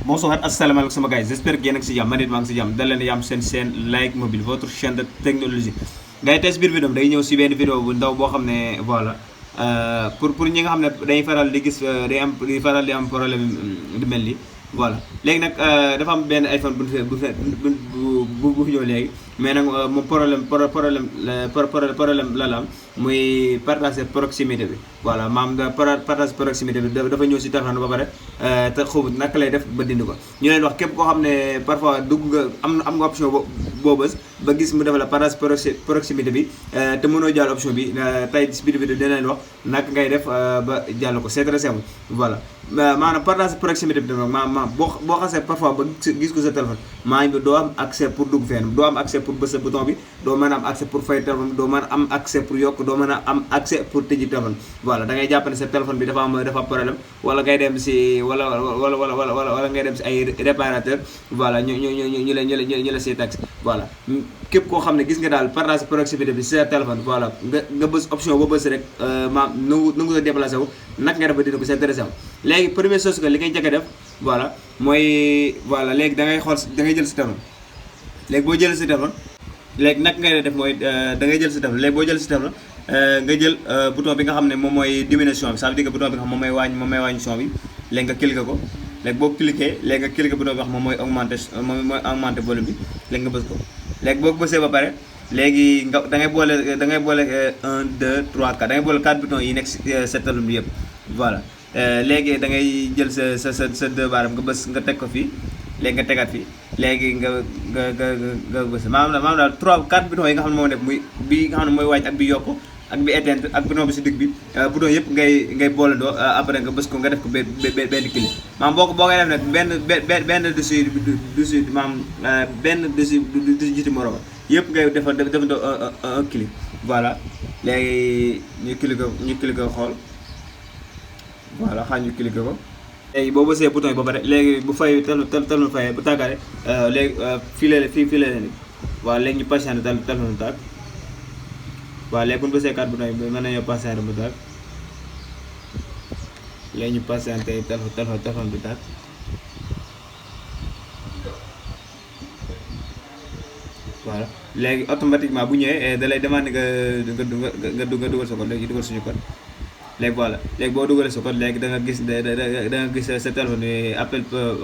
Bonsoir, assalamualaikum sama gars, j'espère que yéen a ngi si jàmm man it maa ngi si jàmm dal leen yam seen chaîne Like Mobile votre chaîne de technologie. Gars yi tey si biir vidéo day ñëw si benn vidéo bu ndaw boo xam ne voilà pour ñi nga xam ne dañuy faral di gis di faral di am problème du mel ni voilà. Léegi nag dafa am benn iPhone bu fi ñëw léegi mais nag moom problème la am muy partage proximité bi voilà maam partage proximité bi dafa ñëw si téléphone ba pare te xamut naka lay def ba dindi ko. ñu leen wax képp koo xam ne parfois dugg nga am nga option boo bës ba gis mu def la partage proximité bi te mënoo jàll option bi tey si biir vidéo dina leen wax naka ngay def ba jàll ko c'est très simple voilà. maanaam partage proximité bi nag maanaam boo xasee parfois ba gis ko sa téléphone maa ngi doo am accès pour dugg fenn doo am accès pour bës sa bouton bi doo mën a am accès pour fay téléphone doo mën a am accès pour yokk doo mën a am accès pour tëji téléphone voilà da ngay jàpp ne sa téléphone bi dafa am problème wala ngay dem si wala ngay dem si ay réparateur voilà ñu la siy tax voilà. képp koo xam ne gis nga daal partage proximité bi si sa téléphone voilà nga bës option boo bës rek maam nangu sa déplacé wu naka nga def ba dina ko c'est intéressant. léegi première chose que li ngay njëkk a def voilà mooy voilà léegi da ngay xool da ngay jël sa téléphone léegi boo jëlee sa téléphone léegi naka ngay def mooy da ngay jël sa téléphone léegi boo jël sa téléphone nga jël bouton bi nga xam ne moom mooy diminution bi ça veut dire que bouton bi nga xam moom mooy wàññi son bi léegi nga cliqué ko léegi boo cliqué léegi nga cliqué bouton bi nga xam moom mooy augmenté volume bi léegi nga bës ko léegi boo bësee ba pare léegi nga da ngay boole 1 2 3 4 da ngay boole 4 boutons yi nekk si sa téléphone bi yëpp voilà. léegi da ngay jël sa deux baaraam nga bës nga teg ko fii léegi nga tegaat fii léegi nga bës maanaam daal 4 boutons yi nga xam ne moo nekk muy bi nga xam ne mooy wàññi ak bi yokk ak bi éteindre ak bouton bi si digg bi bouton yëpp ngay boolandoo après nga bës ko nga def ko benn clic maanaam boo koy def nag benn dessus maanaam benn dessus jiitu moroom yëpp ngay defandoo un clic voilà. léegi ñu cliqué ko xool voilà xaar ñu cliqué ko léegi boo bësee bouton yi ba pare léegi bu fay téléphone fayee bu tàggaale léegi fii la ni waaw léegi ñu patienté téléphone bu tàgg waaw léegi bu ñu bësee 4 bouton yi mën nañoo patienté bu tàgg léegi ñu patienté téléphone bu tàgg voilà. léegi automatiquement bu ñëwee da lay demandé nga dugal sa code léegi dugal suñu code léegi voilà léegi boo dugalee sa code léegi da nga gis sa téléphone bi appel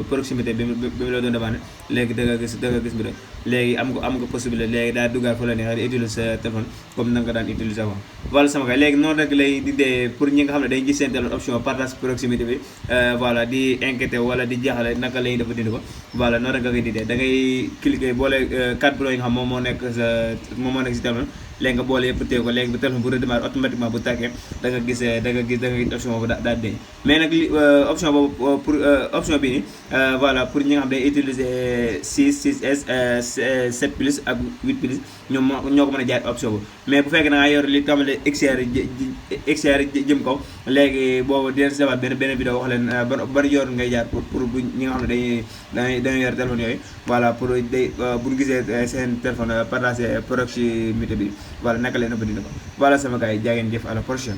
proximité bi mu la doon demandé léegi da nga gis bi rek léegi am nga possibilité léegi daal duggaat fa la neexee di utiliser sa téléphone comme na nga daan utiliser avant voilà sama gars léegi noonu rek lay dindee pour ñi nga xam ne dañuy gis seen téléphone option partage proximité bi voilà di inquiété wala di jaaxale naka lay dafa dindi ko voilà noonu rek nga koy dindee da ngay cliquer boole 4 boutons yi nga xam moom moo nekk si téléphone léegi nga boole yëpp téye ko léegi bu téléphone bu redémarrer automatiquement bu tàkkee da nga gis option boobu daal di mais nag option boobu pour option bi nii voilà pour ñi nga xam day utiliser 6S 7 plus ak 8 plus ñoo ko mën a jaay option boobu mais bu fekkee da ngaa yor li tàmbale XR jëm kaw léegi boobu dinañ si defaat benn vidéo wax leen ban yoon ngay jaar pour bu ñi nga xam ne dañuy yor téléphone yooyu voilà pour bu ñu gisee seen téléphone partagé proximité bi voilà naka leen ëpp dina ko voilà sama gars yi jaa ngeen jëf à la prochaine.